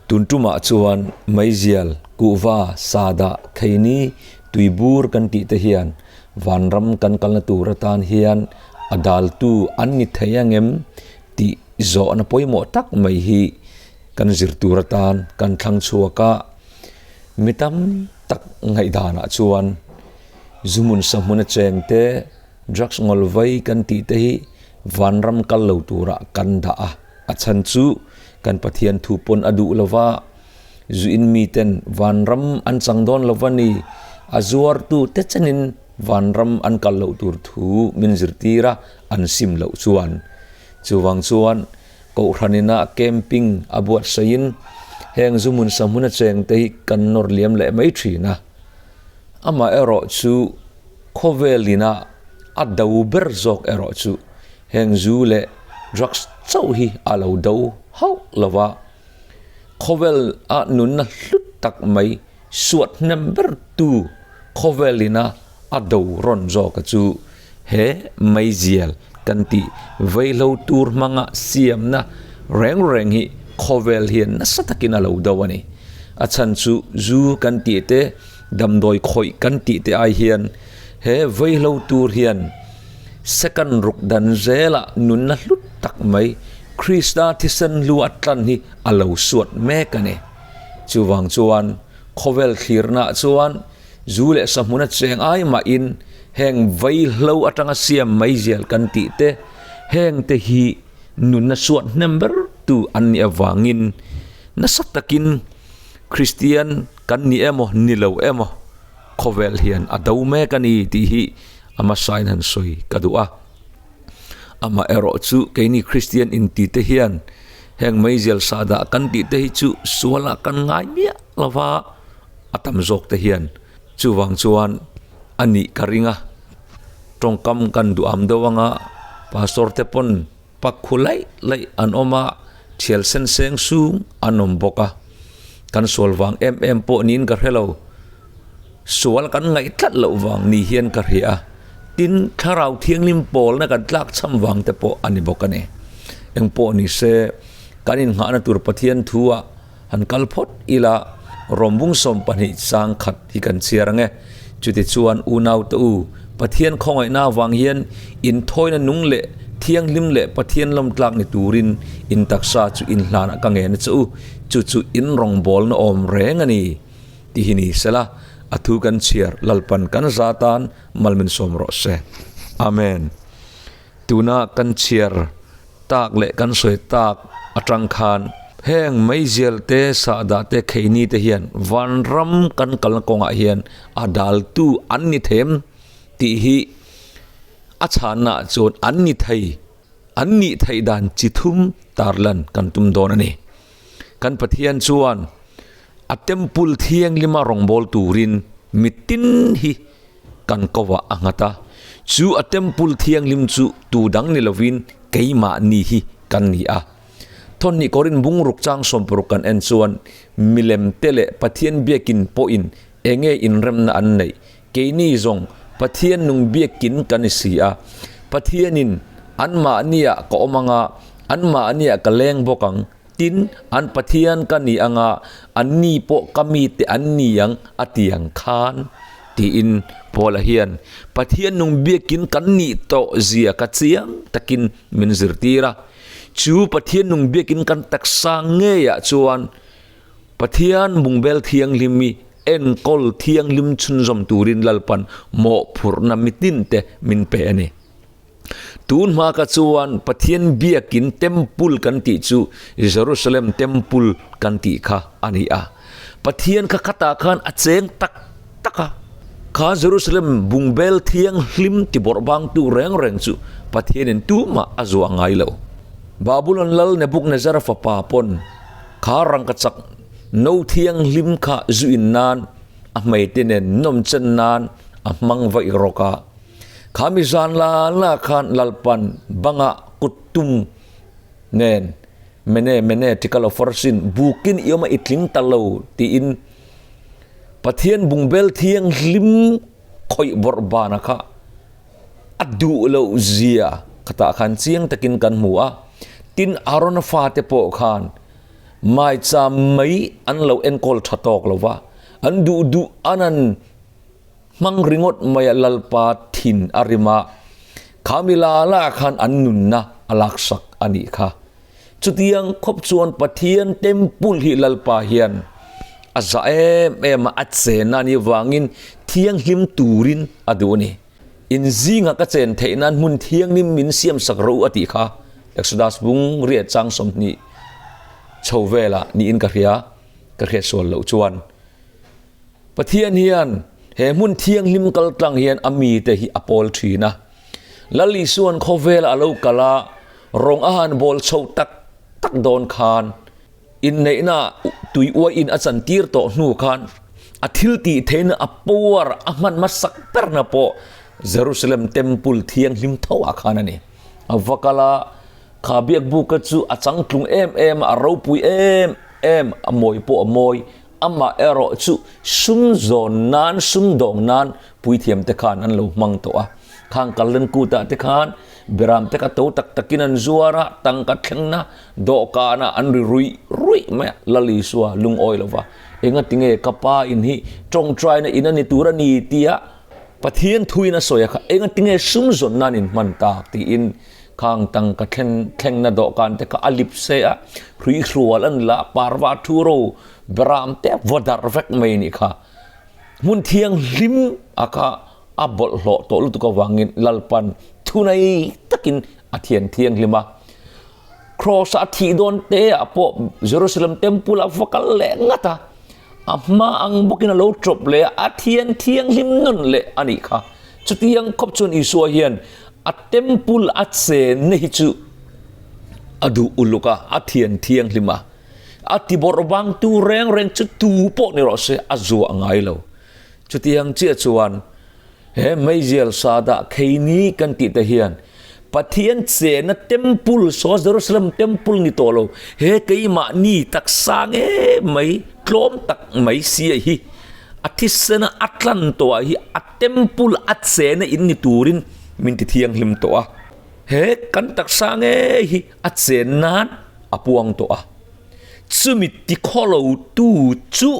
Tun tumah chuan meizial, kuhva, sahdah, kheini, tuibur kan tih te hian vanram kan kalna tur atan hian a daltu an ni thei angem tih zawhna pawimawh tak mai hi kan zir tur atan kan thlang chhuak a. Mi tam tak ngaihdanah chuan zuhmun sahmun a cheng te, drugs ngawlvai kan tih te hi vanram kal lo turah kan dah a. A chhan chu kan Pathian thu pawn a duh lo va, zu in miten vanram an chang dawn lo va ni, a zuartu te chenin vanram an kal loh tur thu min zirtir a, an sim loh chuan. Chuvang chuan Kohhran ina camping a buatsaihin heng zu hmun sa hmuna cheng te hi kan nawr liam leh mai thin a. Amaherawh chu khawvel ina a do ber zawk erawh chu Heng zu leh drugs chauh hi a lo do hauh lo va, khawvel a nunna hlut tak mai suat hnem ber tu khawvel ina a do rawn zawk a chu he meizial kan tih veihlo tur hmanga siamna reng reng hi khawvel hian nasa takin a lo do a ni. A chhan chu zu kan tih te, damdawi khawih kan tih te ai hian he veihlo tur hian Second ruk dan zelah nunna hlut tak mai Krista thisen hlu a tlan hi a lo suat mek a ni. Chuvang chuan khawvel thlirnaah chuan zu leh sahmuna cheng ai mahin heng vaihlo atanga siam mai zial kan tih te, heng te hi nunna suat hnem ber tu an nih avangin nasa takin Kristian kan ni emaw ni lo emaw khawvel hian a do mek a ni tih hi a hmasain han sawi ka duh a. Amaherawh chu keini Kristian inti te hian heng meizial sahdah kan tih te hi chu sualah kan ngai miah lo va, a tam zawk te hian chuvang chuan a nih ka ring a. Tawngkam kan duham deuh anga pastor te pawn pak khu laih laih an awm a, thial sen seng sung an awm bawk a. Kan sual vang em em pawh niin ka hre lo. Sual kan ngaih tlat loh vang ni hian ka hria a, tin thlarau thianghlim pawlna kan tlak cham vang te pawh a ni bawk a ni. Eng pawh ni se, kan inngahna tur Pathian thu ah han kal phawt ila, Rawmbung 12 chang khat hi kan chhiar ang e. Chutichuan unaute u, Pathian khawngaihna avang hian inthawina nung leh thianghlim leh Pathian lawmtlak ni turin in taksa chu inhlanah ka ngen a che u, chu chu in rawngbawlna awm reng a ni. Ti hi ni sela, a thu kan chhiar Lalpan kan za tan mal min sawm rawh se. Amen. Tuna kan chhiar tak leh kan sawi tak atang khan heng meizial te, sahdah te, kheini te hian vanram kan kalna kawngah hian a daltu an ni them tih hi a chhannaah chuan an ni thei, an nih theih dan chi thum tarlan kan tum dawn a ni. Kan Pathian chuan A temple thianglima rawngbâwl tûrin mi tin hi kan kovah a nghat a. Chu a temple thianghlim chu tu dang ni lovin keimahni hi kan ni a. Thawnhnih Korin bungruk chang 60 kan en chuan milem te leh Pathian biakin pawhin eng nge inremna an neih? Keini zawng Pathian nung biakin kan ni si a. Pathianin anmahniah ka awm anga, anmahniah ka leng bawk ang. Tin, an Pathian ka ni anga, anni pawh ka mite an ni ang a ti ang khan, tiin Paula hian Pathian nung biakin kan nih tawh zia ka chiang takin min zirtir a. Chu Pathian nung biakin kan taksa ngeiah chuan Pathian bungbel thianghlim i enkawl thianghlim chhunzawm turin Lalpan mawhphurhna mitinte min pe a ni. Tun hma ka chuan Pathian biakin temple kan tih chu Jerusalem temple kan tih kha a ni a. Pathian kha khatah khan a cheng tak tak a. Kha Jerusalem bungbel thianghlim ti bawrh bangtu reng reng chu Pathianin tumah a zuah ngai lo. Babulon lal Nebuchadnezzar fapa pawn kha rangkachak no thianghlim kha zu in nan a hmeite nen nawmchen nan a hmang vaih rawk a. Khami zan la la khan Lalpan banga kut tum nen mene mene tikal ofarsin bukin i awm a i tling ta lo tiin Pathian bungbel thianghlim khawih bawrh bana kha a duh loh zia khatah khan chiang takin kan hmu a. Tin Arona fate pawh khan. Maicham mai an lo enkawl tha tawk lo va, an duh duh an an hmang ringawt mai a Lalpa thin a rim a, kha mi la la khan an nunna a laksak a nih kha. Chutiang khawp chuan Pathian temple hi Lalpa hian a za em em a, a chenna a nih vangin thianghlim turin a duh a ni. In zinga ka chen theih nan hmun thianghlim min siamsak rawh u a tih kha Exodus bung riat chang 20 chho velah niin ka hria, ka hriat sual loh chuan. Pathian hian he hmun thianghlim kal tlang hian a mite hi a pawl thin a. Lal Isuan khawvela a lo kal a, rawng a han bawl chho tak tak dawn khan inneihna tui uai in a chan tir tawh hnu khan a thil tih theihna a power a hman hmasak berna pawh Jerusalem temple thianghlim tho ah khan a ni. A va kal a, kha biakbuka chu a changtlung em em a, a ropui em em, a mawi pawh a mawi. Amah erawh chu sum zawn nan, sum dawng nan puithiam te khan an lo hmang tawh a. Khang kallen kutah te khan beram te kha to tak takin an zuar a, tangka thlengna dawhkanah an ri ruih ruih mai a, Lal Isua lungawi lo va, Engati nge ka pa in hi tawngtaina in a ni tur a ni tia Pathian thuin a sawi a kha, engati nge sum zawn nan in hman tak tiin Khang tangka thleng thlengna dawhkan te kha a lip se a, hrui hrual an la, parva thu ro beram te va darh vek mai nih kha. Hmun thianghlim a kha a bawlhhlawh tawh lutuk avangin Lalpan thunei takin a thian thianghlim a. Kraws a thih dawn te ah pawh Jerusalem temple a va kal leh ngat a, a hma ang bawkin a lo tawp leh a, a thian thianghlim nawn leh a nih kha. Chutiang khawp chuan Isua hian A temple a chenna hi chu a duh uluk a, a thian thianghlim a, a ti bawrh vangtu reng reng chu tu pawh ni rawh se a zuah ngai lo. Chutiang chiah chuan he meizial sa dah kheini kan tih te hian Pathian chenna temple saw Jerusalem temple ni tawh lo, he keimahni taksa nge mai tlawm tak mai sia hi a thisena a tlan tawh ah hi a Temple a chena in ni turin min ti thianghlim tawh a, he kan taksa ngei hi a chen nan a puang tawh a, chumi tikhawlo tu chu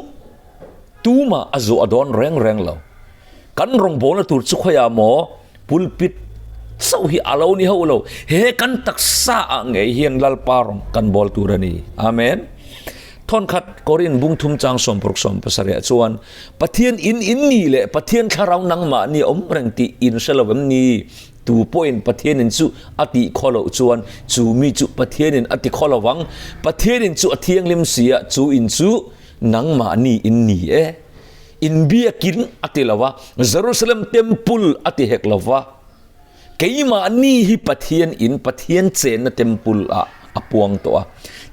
tumah a zawh a dawn reng reng lo. Kan rawngbawlna tur chu khawiah maw pulpit chauh hi a lo ni hauh lo, he kan taksa ah ngei hian Lalpa rawng kan bawl tur a ni. Amen. Thawnkhat Korin bung thum chang 60 17 ah chuan Pathian in in ni leh Pathian thlarau nangmah ni a awm reng tih in hre lo em ni? Tu pawhin Pathian in chu a tih khaw loh chuan chu mi chu Pathian in a ti khaw lo vang. Pathian in chu a thianghlim si a, chu in chu nangmah ni in ni e. In biakin a ti lo va, Jerusalem temple a ti hek lo va. Keimahni hi Pathian in Pathian chenna temple ah a puang tawh a,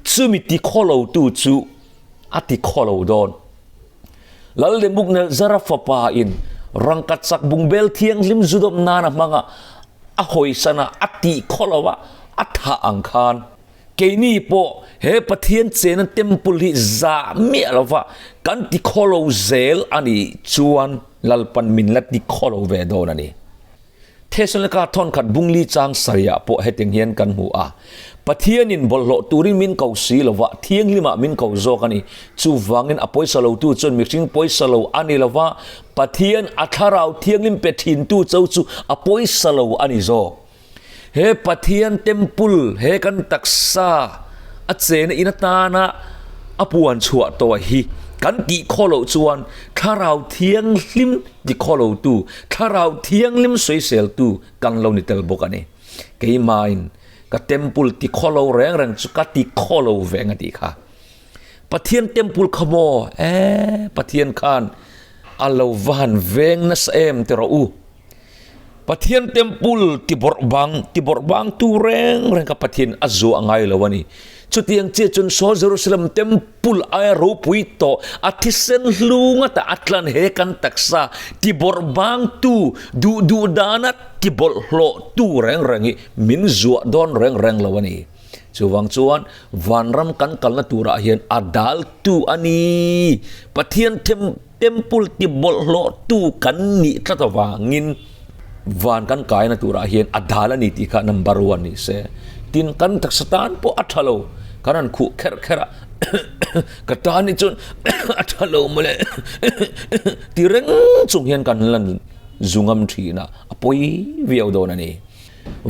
chumi ti khawlotu chu a ti khawlo dawn. Lal Nebukadnezara fapa in rangkachak bungbel thianghlim zudawm nan a hmang a, a hawisan a, a tih khawlo a, a thah ang khan keini pawh he Pathian chenna temple hi zah miah lova kan ti khawlo zel a nih chuan Lalpan min la ti khawlo ve dawn a ni. Thesalonika thawnkhat bungli chang sarihah pawh hetiang hian kan hmu a, Pathianin bawlhhlawh turin min ko si lo va, thianghlimah min ko zawk a ni. Chuvangin a pawisa lotu chuan mihring pawisa lo a ni lo va, Pathian a thlarau thianghlim pe thintu cho chu a pawisa lo a ni zawk. He Pathian temple, he kan taksa a chena in atana a puan chhuah tawh hi kan tih khaw loh chuan Thlarau Thianghlim ti khaw lotu, Thlarau Thianghlim sawiseltu kan lo ni tel bawk a ni. Keimahin ka temple ti khaw lo reng reng chu ka ti khaw lo ve ang a tih kha. Pathian temple kha maw? Ee, Pathian khan a lo va han veng nasa em ti rawh u. Pathian temple ti bawrh bang, ti bawrh bang tu reng reng kha Pathian a zuah ngai lo a ni. Chutiang chiah chuan saw Jerusalem temple aia ropui tawh a thisen hlu ngata a tlan he kan taksa ti bawrh bang tu, duh duh dana ti bawlhhlawh tu reng reng hi min zuah dawn reng reng lo a ni. Chuvang chuan vanram kan kalna turah hian a dal tu a ni. Pathian Temple ti bawlhhlawh tu kan nih tlat avangin van kan kaina turah hian a dal a ni tih kha number one ni se. Tin, kan taksa tan pawh a tha lo, kan han khuh kherh kherh a. Ka tan hi chuan a tha lo mawle ti reng chung hian kan lan zu ngam thin a, a pawi viau dawn a ni.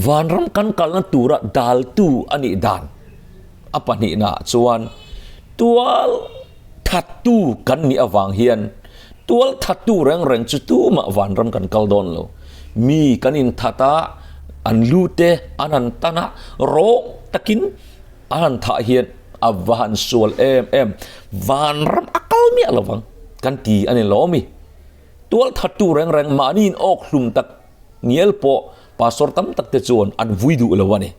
Vanram kan kalna tura daltu a nih dan a pahnihnaah chuan tual thattu kan nih avang hian tual thattu reng reng chu tumah vanram kan kal dawn lo. Mi kan inthat a, an lu te an han tan a, rawng takin A han thah hian a va han sual em em, vanram a kal miah lo vang kan ti a ni lo mi. Tual thattu reng reng mahni in awk hlum tak ngial pawh pastor tam tak te chuan an vui duh lo a ni.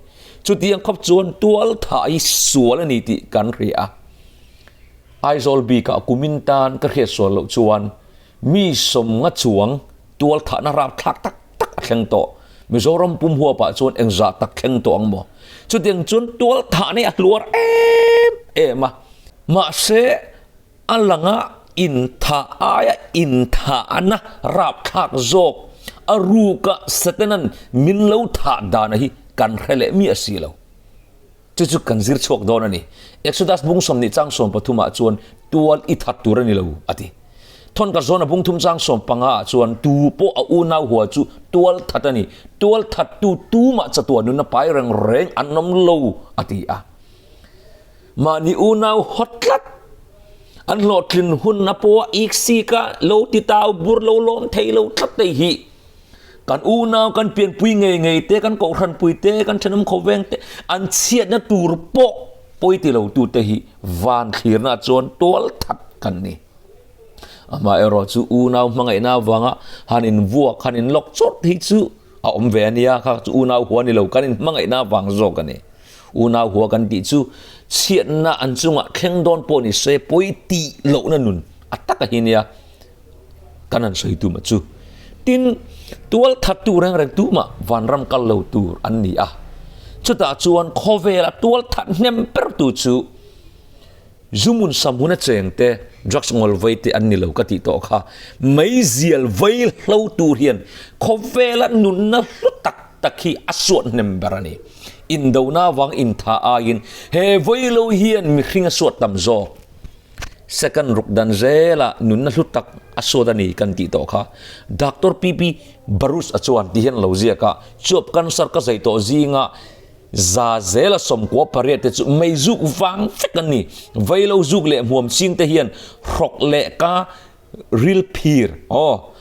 Chutiang khawp chuan tual thah hi sual a ni tih kan hria a. Aizawl bikah kumin tan ka hriat sual loh chuan Mi sawmnga chuang tual thahna rapthlak tak tak a thleng tawh. Mizoram pum huapah chuan engzah tak thleng tawh ang maw? Chutiang chuan tual thahna hi a hluar em em a. Mahse, a langa inthah aia inthahna rapthlak zawk a ruka Satanan min lo thah dana hi kan hre leh miah si lo. Chu chu kan zir chhuak dawn a ni. Exodus bung 20 chang 13 ah chuan tual i that tur a ni lo a ti. Thawn ka zawn a bung thum chang 15 ah chuan tu pawh a unau hua chu tual that a ni. Tual that tu tumah chatuah nunna pai reng reng an awm lo a ti a. Mahni unau hawt tlat an hlawhtlin hun a pawh a ik sik a, lo ti tau bur lo lawm thei lo tlat te hi. Kan unau, kan pianpui ngei ngei te, kan kohhranpui te, kan thenawm khawveng te, an chhiatna tur pawh pawi ti lo tute hi van thlirna chuan tual that kan ni. Amaherawh chu unau hmangaihna avanga han invuak, han inlawk chawt hi chu a awm ve a nia, kha chu unau hua ni lo, kan inhmangaihna avang zawk a ni. Unau hua kan tih chu chhiatna an chungah thleng dawn pawh ni se pawi tih lohna nun a taka hi nia. Kan han sawi tum a chu. Tin, tual thattu reng reng tumah vanram kal lo tur an ni a. Chutah chuan khawvela tual that hnem bertu chu Zumun Samhuna cheng te, drugs ngawl vei te an ni lo ka tih tawh kha. Meizial vei hlo tur hian khawvela nunna hlu tak tak hi a suat hnem ber a ni. Indona avang intha aiin he vei lo hian mihring a suat tam zawk. Second ruk dan zela nunna hlu tak a suat a ni kan tih tawh kha. Doctor PP Barus a chuan ti hian lo ziak a, chuap cancer ka zai tawh zinga za zela 98 te chu mei zuk vang vek an ni. Vailo zuk leh hmuam ching te hian hrawk leh ka ril phir, aw,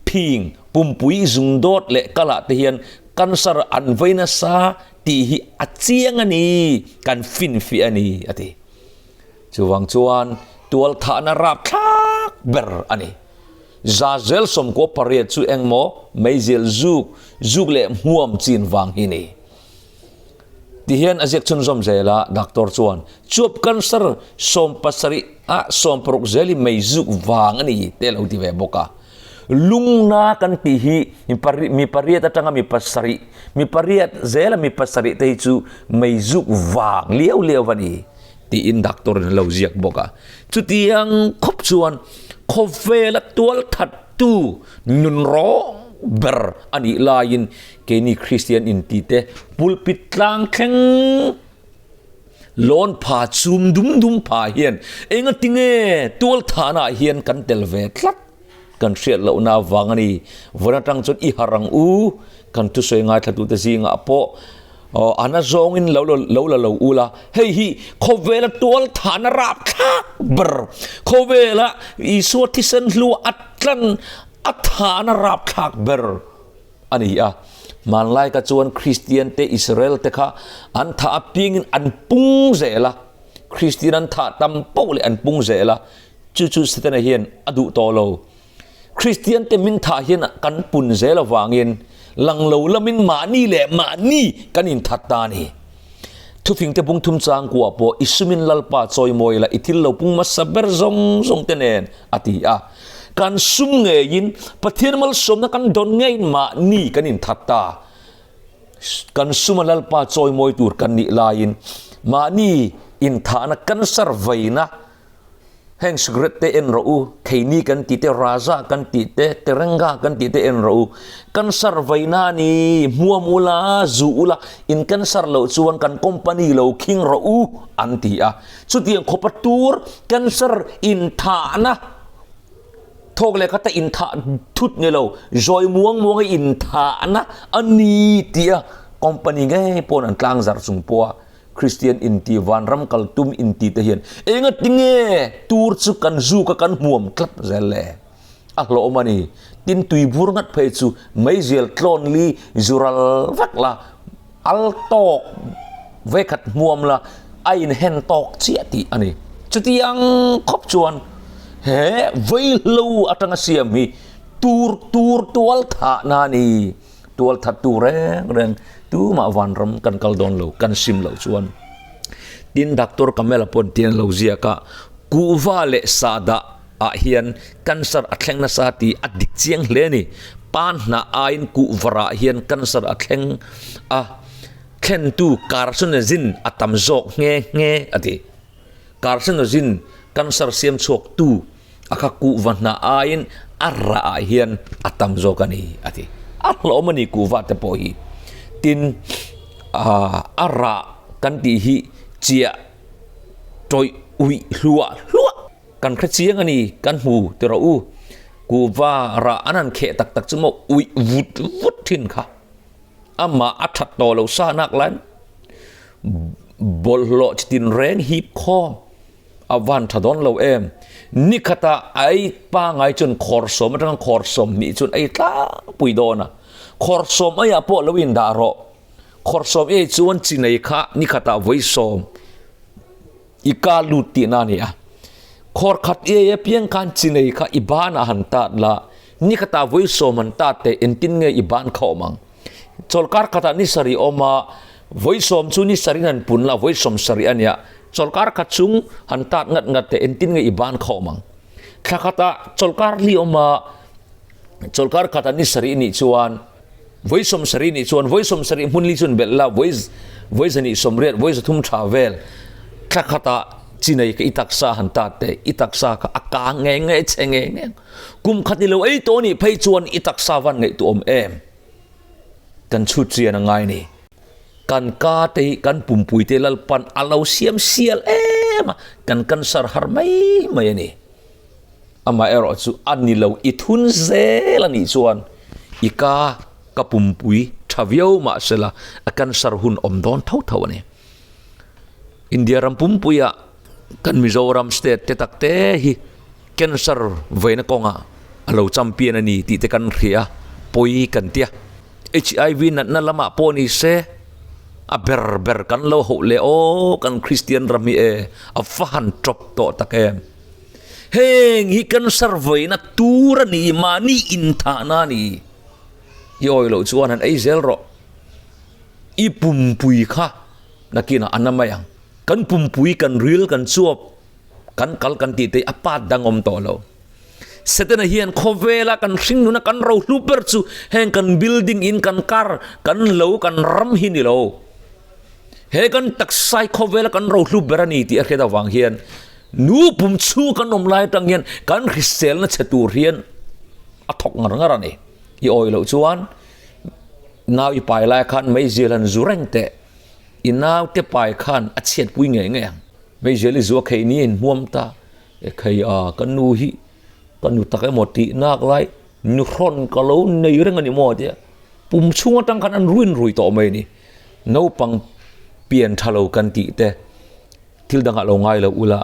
phing, pumpui zung dawt leh kalah te hian cancer an vei nasa tih hi a chiang a ni, kan finfiah a ni, a ti. Chuvang chuan tualthahna rapthlak ber a ni. Zazel 98 chu engmaw meizial zuk, zuk leh hmuam chin vang hi ni. Tihian a ziak chhunzawm zel a, doctor chuan chuap cancer 70 ah 60 zel hi meizuk vang a ni te a lo ti ve bawk a. Lungna kan tih hi mi pariat atanga mi pasarih, mi pariat zela mi pasarih te hi chu meizuk vang liau liau a ni. Tiin doctor in a lo ziak bawk a. Chutiang khawp chuan khawvela tual thattu nun rawng ber a nih laiin keini Kristian intite pulpit tlang thleng lawn pha chum dum dum pha hian engatinge tual thahnaah hian kan tel ve tlat kan hriat lohna avang a ni. Vawn atang chuan i harh ang u, kan thusawi ngaithlatute zingah pawh Aw, a na zawngin lo lo la lo u la, hei hi khawvela tual thahna rapthlak ber, khawvela Isua thisen hlu a tlan a thahna rapthlak ber a ni a. Hmanlai ka chuan Kristian te Israel te kha an thah apiangin an pung zel a, Kristian an thah tam poh leh an pung zel a, chu chu Setana hian a duh tawh lo. Kristiante min thah hian kan pun zel avangin lang lo lamin mahni leh mahni kan inthat ta a ni. Thufingte bung thum chang kuah pawh i sumin Lalpa chawimawi la i thil lo pung hmasa ber zawng zawng te nen a ti a. Kan sum ngeiin Pathian malsawmna kan dawn ngeiin mahni kan inthat ta. Kan suma Lalpa chawimawi tur kan nih laiin mahni inthahna cancer veina. Heng cigarette te en rawh u, kheini kan tih te, raja kan tih te, terenga kan tih te en rawh u. Cancer vaina a ni, hmuam ula, zu ula, in cancer loh chuan kan company lo khing rawh u an ti a. Chutiang khawpa tur cancer inthahna thawk leh khata inthah thut ni lo, zawi muang muanga inthahna a ni tia company ngei pawn an tlangzarh chung pawha Kristian inti, vanram kal tum inti te hian engatinge tur chu kan zuk a kan hmuam tlat zel le? A hlawhawm a ni. Tin tuibur ngat phei chu meizial tlawn li zu ral vek la, al tawk vekhat hmuam la a inhen tawk chiah tih a ni. Chutiang khawp chuan he vaihlo atanga siam hi tur tur tual thahna a ni. Tual that tu reng reng tumah vanram kan kal dawn lo, kan sim loh chuan. Tin Doctor Kamela pawn tian lo ziak a, kuhva leh sahdah ah hian cancer a thleng nasa tih a dik chiang hle a ni. Pan hnah aiin kuhva rah hian cancer a thleng a, thlentu carcinogen a tam zawk nghe nghe a ti. Carcinogen cancer siam chhuak tu a kha kuhva hnah aiin a rah ah hian a tam zawk a ni a ti. A hlawm a ni kuhva te pawh hi. Tin, a rah kan tih hi chiah tawih uih hluah hluah kan hre chiang a ni kan hmu ti rawh u. Kuhva rah an han kheh tak tak chu maw uih vut vut thin kha. Amah a that tawh lo sa nak laiin bawlhhlawh chi tinreng hip khawm a van tha dawn lo em. Ni khatah a ei pangai chuan khawr sawm atanga khawr sawmhnih chuan a ei tlangpui dawn a. Khawr sawm aiah pawh lo indah rawh. Khawr sawm ei chuan chi nei kha ni khatah vawi sawm i ka lut tihna a ni a. Khawr khat i ei apiang khan chi nei kha i banah han tat la, ni khatah vawi sawm han tat teh engtin nge i ban kha awm ang. Chawlhkar khatah ni sarih awm a, vawi sawm chu ni sarih han pun la, vawi sawm sarih a nia. Chawlhkar khat chung han tat ngat ngat teh engtin nge i ban kha awm ang. Thla khatah chawlhkar li awm a, chawlhkar khatah ni sarih nih chuan vawi sawm sarih nih chuan vawi sawm sarih hmun li chuan belh la, vawi vawi zahnih sawmriat, vawi zathum tha vel thla khatah chi nei kha i taksa han tat teh, i taksa kha a kang nge nge che nge nge ang. Kum khat i lo ei tawh nih phei chuan i taksa van ngaihtuah awm em? Kan chhut chian a ngai ni. Kan ka te hi kan pumpui te Lalpan a lo siam sial em a, kan cancer har mai mai a ni. Amaherawh chu a ni lo i thun zel a nih chuan i ka ka pumpui tha viau mahsela a cancer hun awm dawn tho tho a ni. India ram pumpuia kan Mizoram state te tak te hi cancer vawiina kawngah a lo champion a ni tih te kan hria a, pawi kan tia. HIV natna lamah pawh ni se a ber ber kan lo hauh leh aw kan Kristian ram hi e a va han tawp tawh tak em. Heng hi cancer vawiina tur a ni mahni inthahna a ni. I awih loh chuan han ei zel rawh. I pumpui kha nakinah a na mai ang. Kan pumpui kan ril kan chuap kan kal kan tih te a pat dang awm tawh lo. Setana hian khawvela kan hring nuna kan rohlu ber chu heng kan building in kan car kan lo kan ram hi ni lo. He kan taksai khawvela kan rohlu ber a ni tih a hriat avang hian nu pum chhung kan awm lai atang hian kan hriselna chhe tur hian a thawk ngar ngar a ni. I awih loh chuan nau i pai lai khan meizial han zu reng teh. I naute pai khan a chhiatpui ngei ngei ang. Meizial i zu a khei ni a inhmuam ta. E khei a, ka nu hi ka nu tak emaw tih nak lai nuhrawn ka lo nei reng a ni maw tia pum chhung atang khan an ruin rui tawh mai a ni. Naupang pian tha lo kan tih te thil dangah lo ngai lo ula,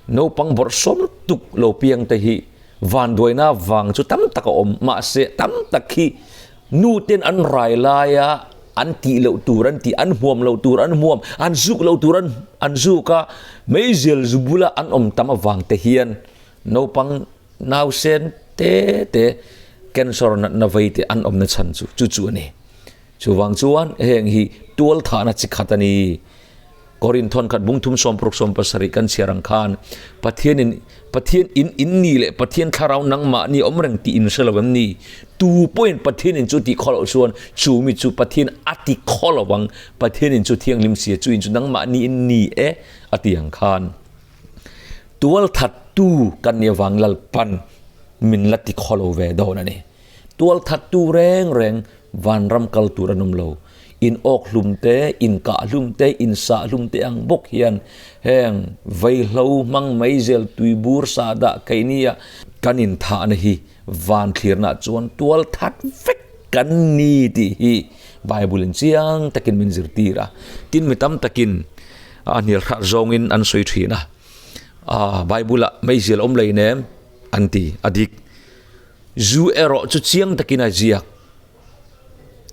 naupang bawrhsawm lutuk lo piang te hi vanduaina vang chu tam tak a awm mahse tam tak hi Nu ten an rai laia an tih loh tur an tih, an hmuam loh tur an hmuam, an zuk loh tur an an zuk a, meizial zu bula an awm tam avang te hian naupang nausen te te cancer natna vei te an awmna chhan chu chu chu a ni. Chuvang chuan heng hi tual thahna chi khat a ni. Korin thawnkhat bungthum sawmparuk sawmpasarih kan chhiar ang khan Pathianin Pathian in in ni leh Pathian thlarau nangmahni awm reng tih in hre lo em ni? Tu pawhin Pathian in chu tih khaw loh chuan chu mi chu Pathian a ti khaw lo vang, Pathian in chu thianghlim sia chu in chu nangmahni in ni e a ti ang khan. Tualthat. tu kan nih avang Lalpan min la ti khaw lo ve dawn a ni. Tual that tu reng reng vanram kal tur an awm lo. In awk hlum te, in kah hlum te, in sah hlum te ang bawk hian heng vaihlo hmang meizel tuibur sah dah keini a kan inthahna hi van thlirna chuan tual that vek kan ni tih hi Bible in chiang takin min zirtir a. Tin mi tam takin a hnial hrat zawngin an sawi thin a, ah Bible ah meizial awm lei nem an ti a dik. Zu erawh chu chiang takin a ziak.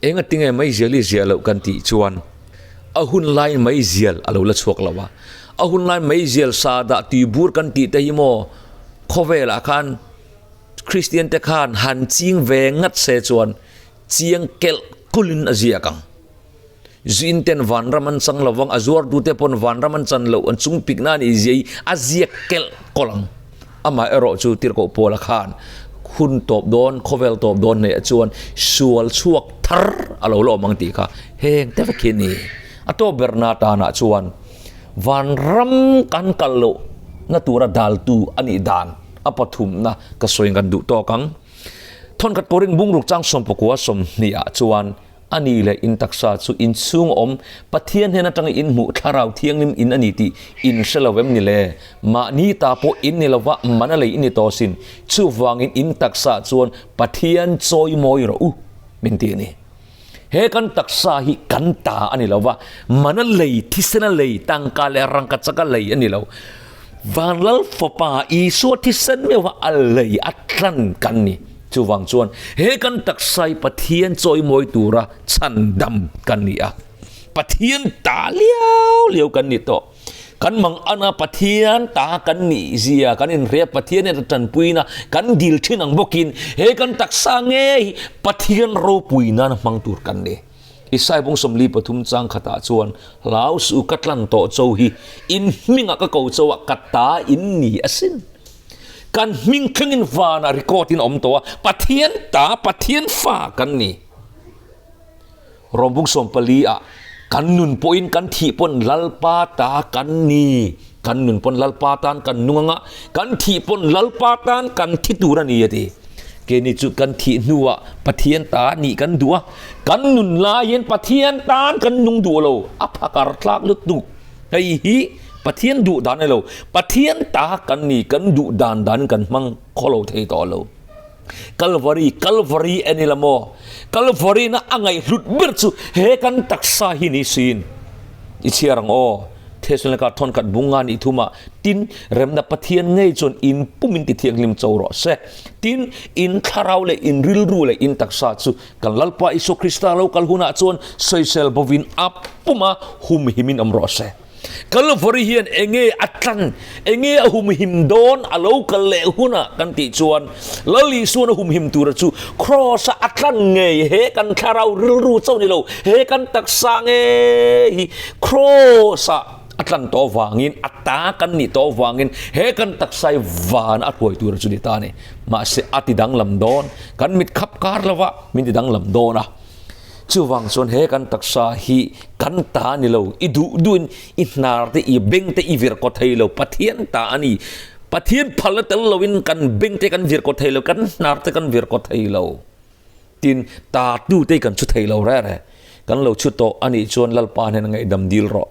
Enga tinge meizial i ziah loh kan tih chuan a hun laiin meizial a lo la chhuak lo a. A hun laiin meizial sa dah tuibur kan tih te hi maw khawvelah khan Kristian te khan han ching ve ngat se chuan chiang kelh kulhin a ziak ang. Zuin ten vanram an chang lovang, a zuartute pawn vanram an chan loh, an chung pik nan i zia hi a ziak kelh kawlh ang. Amah erawh chu tirhkoh Paula khan hun tawp dawn, khawvel tawp dawn hneih ah chuan sual chhuak thar a lo la awm ang tih kha heng te vek hi a ni. A tawp berna tanah chuan vanram kan kal loh na tura daltu a nih dan a pathumna ka sawi kan duh tawk ang. Thawnkhat Korin bungruk chang sawmpakua sawmhnih ah chuan A nih leh in taksa chu in chhung awm Pathian hnen atanga in hmuh Thlarau Thianghlim in a ni tih in hre lo em ni le? Mahni ta pawh in ni lova man a lei i ni tawh sin. Chuvangin in taksa chuan Pathian chawi mawi rawh u min ti a ni. He kan taksa hi kan ta a ni lova, man a lei, thisen a lei, tangka leh rangka chaka lei a ni lo. Vanlal Fapa Isua thisen meuha a lei a tlan kan ni. Chuvang chuan he kan taksa hi Pathian chawimawi tura chhandam kan ni a, Pathian ta liau liau kan ni tawh. Kan mang ana Pathian ta kan nih zia kan inhria Pathian hian a tanpuina kan dil thin ang bawkin he kan taksa nge hi Pathian ropui nana hmang tur kan ni. Isai bung 43 chang khatah chuan hlau suh ka tlan tawh cho hi in hmingah ka ko cho a ka ta in ni asin. Kan hming thlengin vanah record in a awm tawh a, Pathian ta, Pathian fa kan ni. Rawmbung 14 ah kan nun pawhin kan thih pawn Lalpa ta kan ni. Kan nun pawn Lalpa tan kan nung anga, kan thih pawn Lalpa tan kan thi tur a ni a ti. Keini chu kan thih hnuah Pathian ta nih kan duh a, kan nun laiin Pathian tan kan nung duh lo, a phakar tlak lutuk. Hei hi Pathian duh dan a ni lo, Pathian ta kan ni, kan duh dan danin kan hmang khaw lo thei tawh lo. Kalvari, Kalvari a ni la maw? Kalvari na a ngaihhlut ber chu he kan taksa hi ni siin i chhiar ang aw. Thesalonika thawnkhat bunga nih thumah tin remna Pathian ngei chuan in pum in ti thianghlim cho rawh se. Tin, in thlarau leh in rilru leh in taksa chu kan Lalpa Isua Krista lo kal hunah chuan sawisel bovin a puma humhimin awm rawh se. Kalvari hian enge a tlan, enge a humhim dawn a lo kal leh hunah kan tih chuan Lal Isuan a humhim tura chu Kraws-a a tlan ngei he kan thlarau rilru chauh ni lo, he kan taksa ngei hi Kraws-a a tlan tawh vangin, a ta kan nih tawh vangin he kan taksa hi van a hruai tura chu ni ta a ni. Mahse a ti danglam dawn, kan mit khap kar lova min ti danglam dawn a. Chuvang chuan he kan taksa hi kan ta ni lo, i duh duhin i hnar te, i beng te i vir kaw thei lo, Pathian ta a ni. Pathian phalna tel loin kan beng te kan vir kaw thei lo, kan hnar te kan vir kaw thei lo. Tin, ta tu te kan chhu thei lo reh reh. Kan lo chhu tawh a nih chuan Lalpa hnen a ngaihdam dil rawh.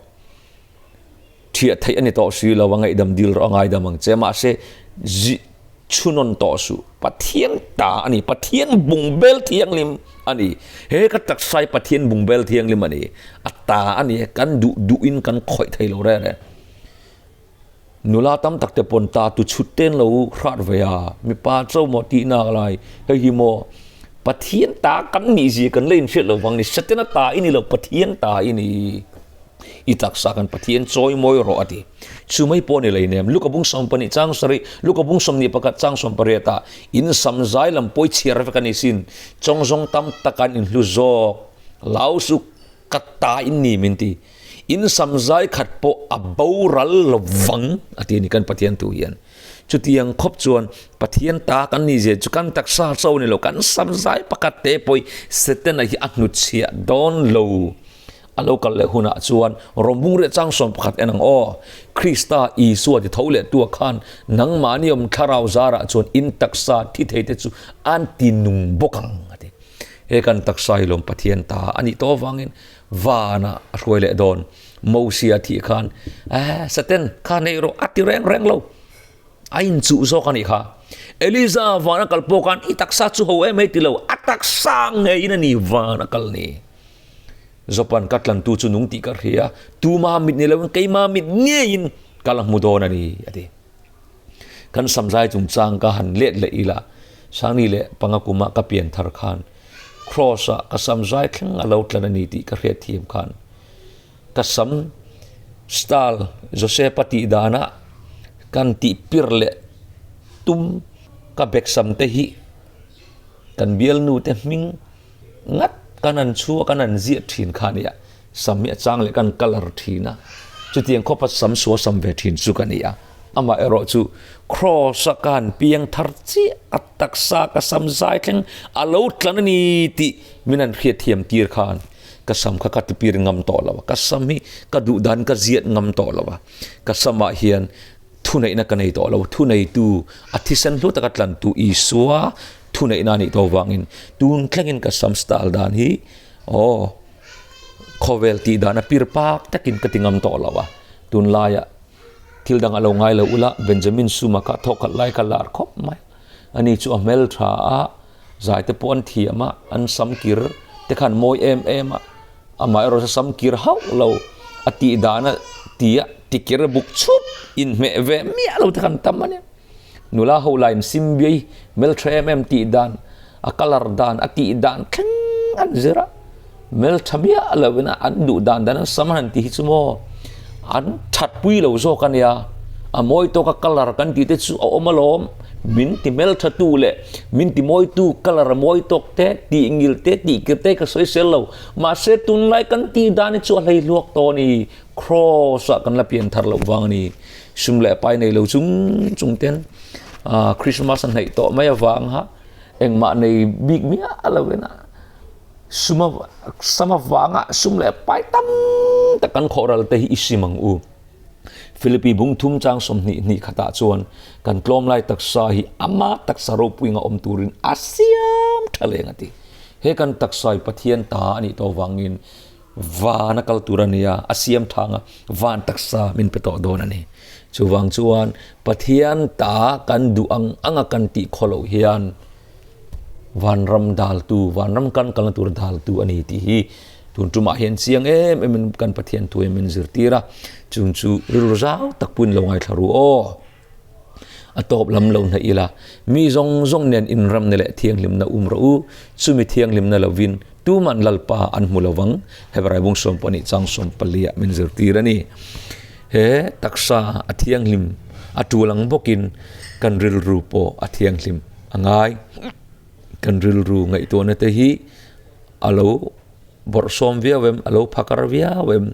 Thiah theih a ni tawh si lo, a ngaihdam dil rawh, a ngaidam ang che. Mahse, zi chhunawn tawh suh. Pathian ta a ni, Pathian bungbel thianghlim a ni. He ka taksa hi Pathian bungbel thianghlim a ni. A ta a ni, kan duh duhin kan khawih thei lo reng reng. Nula tam tak te pawn ta tu chhut ten lo hrat ve a, mipa cho maw tih nak lai, hei hi maw Pathian ta kan nih zia kan la inhriat lo vang ni, Setana ta i ni lo, Pathian ta i ni. I taksa kan Pathian chawi mawi rawh a ti. Chu mai pawh ni lei nem, Luka bung 12 chang sarih, Luka bung 21 chang 18 ah in sam zai lam pawi chhiar vek a ni sin, chawng zawng tam tak an inhlu zawk, lau su ka ta in ni min ti. In sam zai khat pawh a boral lo vang a ti a ni kan Pathian thu hian. Chutiang khawp chuan Pathian ta kan ni zia chu kan taksa cho ni lo, kan sam zai pakhat te pawh hi Setana hi a hnutchhiah dawn lo. A lo kal leh hunah chuan rawmbung riah chang 11 en ang aw. Krista Isua ti tho leh tua khan nangmahni awm thlarau zarah chuan in taksa thi thei te chu an ti nung bawk ang a ti. He kan taksa hi lawm Pathian ta a nih tawh avangin vanah a hruai leh dawn. Mosia thih khan, Eh, Satan, kha nei rawh a ti reng reng lo. A inchuh zawk a nih kha. Eliza van a kal pawh khan i taksa chu ho em hei ti lo, a taksa ngeiin a ni van a kal ni. Jopan ka tlantu chu nung tih ka hria, tuma mit ni loin keima mit ngeiin ka la hmu dawn a ni, a ti. Kan samzai chungchang ka han let leh ila, Sangni leh panga kuma ka pian thar khan Kraws-ah ka samzai thleng a lo tlan a ni tih ka hriat thiam khan ka sam style Joseph-a tih danah kan tih pir leh tum ka bek sam te hi kan bialnu te hming ngat kan han chhu a kan han ziah thin kha nia sam hi a chang leh kan colour thin a chutiang khawpa sam sual sam ve thin chu ka ni a amah erawh chu cross a ka han piang thar chiah a taksa ka sam zai thleng a lo tlan a ni tih min han hriat thiam tir khan Ka sam kha ka tipir ngam tawh lo a, ka sam hi ka duh dan ka ziat ngam tawh lo a, ka samah hian thuneihna ka nei tawh lo, thuneitu a thisen hlu taka tlantu Isua thuneihna a nih tawh vangin tun thlengin ka sam style dan hi aw khawvel tih dan a pir pak takin ka ti ngam tawh lo a, tunlaiah thil dang a lo ngai lo ula Benjamin Suma kha thawkhat lai kha lar khawp mai, ani chu a hmeltha a. Zai te pawh an thiam a, an sam kir te khan mawi em em a, amaherawh chu sam kir hauh lo a tih dan a ti a, tikir buk chhup inhmeh ve miah lo te khan tam a nia. Nula ho laiin Simbiai hmeltha em em tih dan, a colour dan, a tih dan thleng an zir a, hmeltha miah lo in an duh dan dan an sam han tih hi chu maw an that pui lo zawk a nia, a mawi tawk a colour kan tih te chu a awm alawm, min ti hmeltha tu leh min ti mawi tu colour a mawi tawk te tih ngil te tih kir te ka sawi sel lo, mahse tunlai kan tih dan hi chu a hlei hluak tawh a ni, cross ah kan la pian thar loh vang a ni, sum leh pai nei lo chung chung ten ah Christmas a hnaih tawh mai avang ha engmah nei bik miah lo in a. Sum a sam avanga sum leh pai tam tak kan khawh ral te hi i sim ang u. Philippi bung thum chang 20 hnih khatah chuan kan tlawm lai taksa hi ama taksa ropuinga awm turin a siam tha leng a ti. He kan taksa hi Pathian ta a nih tawh vangin van a kal tur a nia, a siam thanga van taksa min pe tawh dawn a ni. Chuvang chuan Pathian ta kan duh ang anga kan tih khaw loh hian Vanram daltu, vanram kan kalna tur daltu a ni tih hi tun tumah hian chiang em em in kan Pathian thu hian min zirtir a, chung chu rilru zau tak pawhin lo ngaithla ru aw. A tawp lam lo hnaih ila, mi zawng zawng nen inramna leh thianghlimna um rawh u, chumi thianghlimna lovin tuman Lalpa an hmu lovang, Hebrai bung 12 chang 14 ah min zirtir a ni. He taksa a thianghlim a tul ang bawkin kan rilru pawh a thianghlim a ngai. Kan rilru ngaihtuahna te hi a lo bawrhsawm viau em, a lo phakar viau em.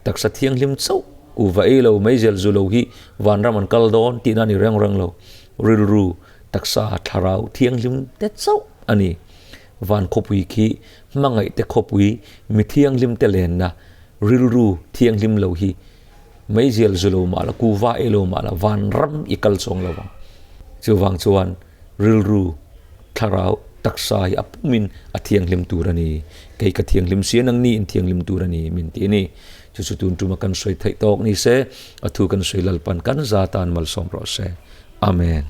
Taksa thianghlim chauh kuhva ei lo, meizel zu lo hi vanram an kal dawn tihna a ni reng reng lo. Rilru, taksa, thlarau thianghlim te chauh a ni. Van khawpui khi hmangaih te khawpui, mi thianghlim te lenna rilru thianghlim lo hi meizial zu lo mah la, kuva ei lo mah la, vanram i kal chuang lo ang. Chuvang chuan rilru, thlarau, taksa hi a pumin a thianghlim tur a ni. Kei ka thianghlim si a, nangni in thianghlim tur a ni min ti a ni. Chu chu tun tuma kan sawi theih tawk ni se, a thu kan sawi Lalpan kan za tan malsawm rawh se. Amen.